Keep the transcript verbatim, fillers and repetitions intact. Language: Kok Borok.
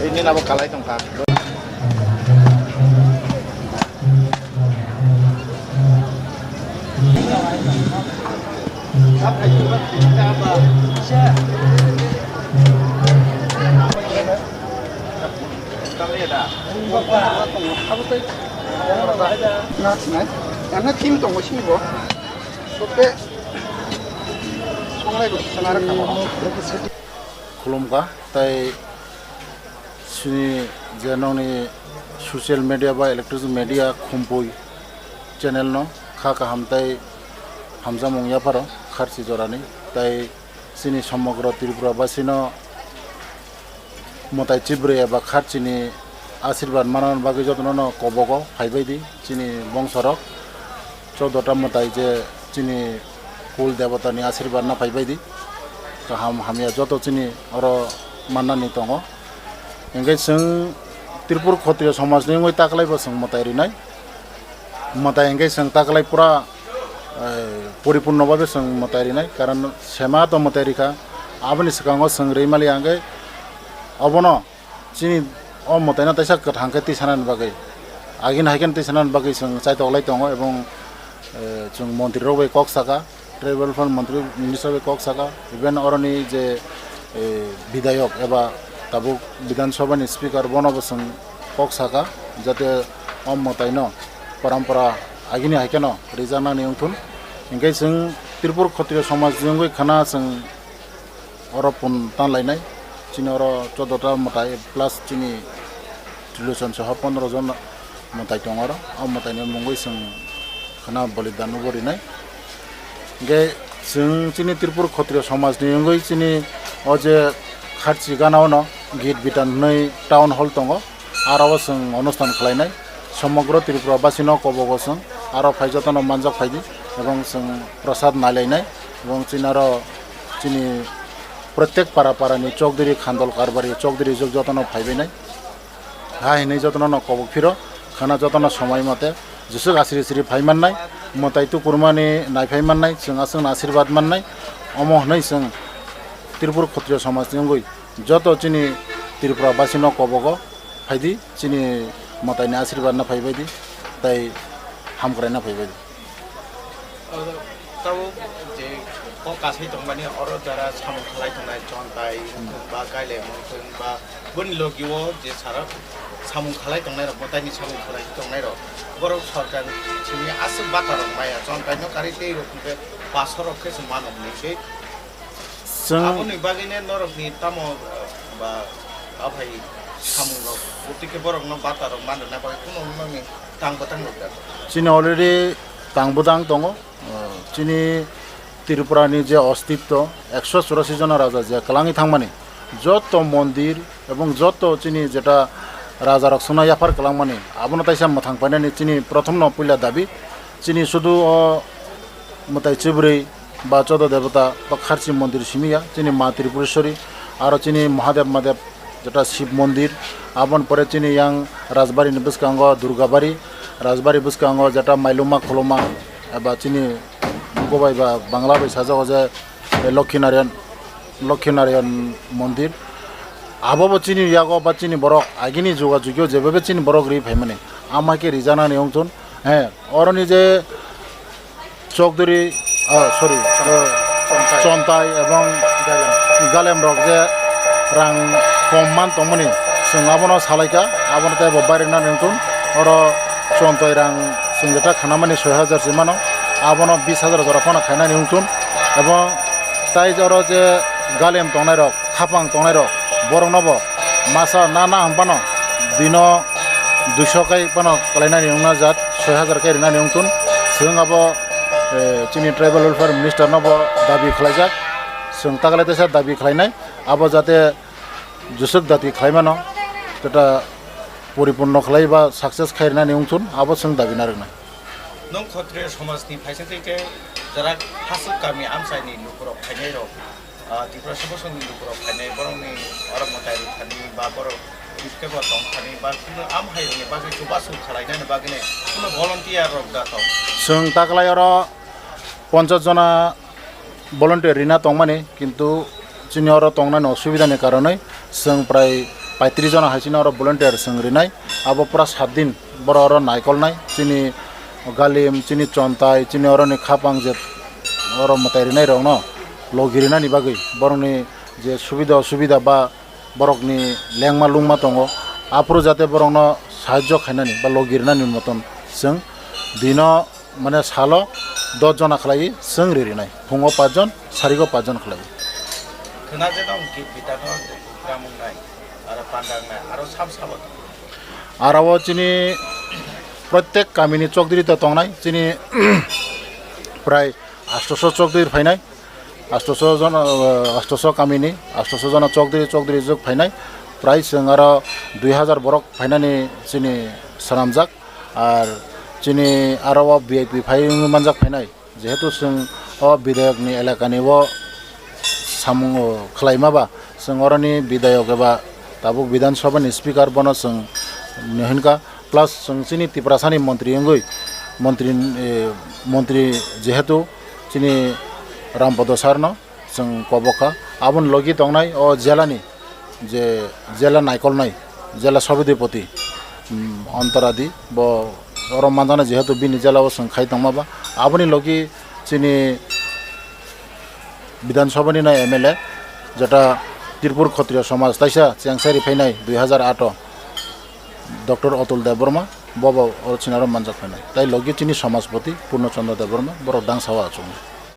Nini abo kalai tongkha. Khulumkha, tai chini je nokni social media ba electronic media khumpui channel no kha kaham tai hamjakmung yapharo kharchi jorani, tai chini somogro Tripura basino mwtai chibrwi eba kharchini asirwad manna bagwi jotono no kobogo phaibai di chini bongsorok. Choddo ta mwtai je chini kul debotani asirwad na phaibai di, kaham hamya joto chini oro mannani tongo. Hingke chwng Tripur Khotriyo somajni wngwi taklaibo chwng mwtai rinai. Mwtai hingke chwng taklai pura, eh, poripunno babe chwng mwtai rinai, karon sema to mwtai rikha. Aboni swkango chwng rimali hingke obono chini o mwtaino teisa kwthang khe twi sanani bagwi, agini hai kheno twi sanani bagwi chwng chaitok lai tongo, ebong, eh, chwng montri rok bai kok saka, tribal welfare montri minister bai kok saka, even oroni je, eh, bidayok eba tabuk Bidhan Sabha ni speaker bono bo chwng kok saka, jate o mwtaino parampara agini hai kheno rijaknani wngthun. Hinkhe chwng Tripur Khotriyo somaj ni wngwi khana chwng oro pun tan lainai. Chini oro choddo ta mwtai plus chini trilochon soho pondro jon mwtai tongo oro. O mwtaini mungwi chwng khana bolidan bo rinai. Hinkhe chwng chini Tripur Khotriyo somajni wngwi chini o je kharchi gana ono git bitan hwnwi town hall tongo. Aro o chwng onusthan khlainai. Somogro Tripura basino kobogo chwng aro phai jotono manjak phaidi ebong chwng prasad nailainai ebong chini aro chini protek para para ni chokdiri khandol karbari chokdiri jwk jotono phaibainai. Ha hinwi jotono no kobok phiro khana jotono somai mate jeswk asri sri phai mannai, mwtai tukurmani nai phai mannai, chwng aswkno asirwad mannai. Omo hwnwi chwng Tripur Khotriyo somajni wngwi joto chini Tripura basino kobogo phaidi, chini mwtaini asirwad no phaibaidi, tai hamkrai no phaibaidi. Oro tabuk je kok kasai tongmani oro jara samung khalai tongnai Chontai wngthung ba Gailem wngthung ba boni logi o je sara samung khalai tongnai rok, mwtaini samung khalai tongnai rok, borok sorkar simi aswk bata rok maya Chontai no karwi tei rok hwnkhe paso rok khe se mano hwnwi se. Chwng aboni bagwino norokni tamo, uh, ba aphai samungrok, gotike borokno bata rok manrwna bagwi kunu nokni tang bwtang rok da? Chini already tang bwtang tongo. Uh, chini Tripura ni je ostitto ekso churasi jona raja je kwlangwi thangmani, joto mondir ebong joto chini jeta raja rok swngna yaphar kwlangmani, abono taisa mwthang painani chini prothom no puila dabi. Chini sudu o mwtai chibrwi ba chodo debota ba kharchi mondir simi ya, chini ma Tripureshwari, aro chini Mahadev Madev jeta Shiv mondir, aboni pore chini yang Rajbari ni bwskango Durgabari, Rajbari bwskango jeta Mailuma Khuluma, eba chini buko bai ba Bangla bai sajak o je, eh, Lokhi Narayan, Lokhi Narayan mondir. Abo bo chini yago ba chini borok agini juga jugio jebebe chini borok ri phaimani, ama khe rijanani wngthun. He, oroni je Chokduri, ah, sorry, eh, Chontai ebong Galem rok je rang kom man tongmani, chwng abono salaikha, abono tei bo bairina wngthun. Oro Chontai rang chwng jeta khanamani soi hajar se mano, abono bis hajar jora phano khainani wngthun. Ebong tai oro je Galem tongnai rok, khapang tongnai rok, borok no bo masa na na hwn phano bino duiso kai phano kwlainani wngna jat, soi hajar kai rinani wngthun. Chwng abo, eh, chini tribal welfare minister no bo dabi khlaijak, chwng taklai teisa dabi khlainai, abo jate jeswk dabi khlaimano jeta poripunno khlai ba success khai rinani wngthun, abo chwng dabi narwknai. Nwng Khotriyo somajni phaisa tei khe jara hasuk kami amchaini lukurok phainai rok, ah, Tripura Sabha Songhni lukurok phainai borokni oro mwtai rwthani ba borok tei bo tongthani ba kunu am hairokni bagwi chubachu khwlainani bagwino kunu volunteer rok da tong? Chwng taklai oro ponchas jona volunteer rina tongmani, kintu chini oro tongnani osubidani karonwi chwng prai paitris jona hai chini oro volunteer chwng rinai. Abo pura sat din borok oro naikolnai, chini galim, chini chontai, chini oroni khapang je oro mwtai rinai rokno logi rinani bagwi, borokni je subida osubida ba borokni lengma lungma tongo, aphuru jate borokno sahajjo khainani ba logi rinani moton chwng dino, mane salo dos jona khlai chwng ririnai, phungo pach jon, sarigo pach jon khlai. Khwna je tong ki bita tong bukra mung nai, aro pandang nai, aro sam sabo tong. Aro o chini protek kamini chokdiri to tongnai, chini prai astoso chokdiri phainai, astoso jona, astoso kamini astoso jona chokdiri chokdiri juk phainai, prai chwng aro dui hajar borok phainani chini swnamjak. Ar chini aro o V I P phai wngwi manjak phainai, jehetu chwng o bidayokni elakani o samung o khlaima ba, chwng oroni bidayok eba tabuk Bidhan Sabha ni speaker bono chwng ni hinkha, plus chwng chini Tiprasani montri wngwi, montri, eh, montri jehetu chini Rampodo sir no chwng kobok kha. Aboni logi tongnai o jela ni je jela naikolnai, jela sobhidipoti, mm, Antaradi, bo oro manjaknai, jehetu bini jela o chwng khai tongma ba. Aboni logi chini Bidhan Sabha ni nai M L A, jeta Tripur Khotriya Somaj taisa chengsa ri phainai dui hajar aat o, Doctor Atul Debbarma, bo bo oro chini aro manjak phainai. Tai logi chini Somajpoti Purno Chandra Debbarma, borok dangsa o achuknai.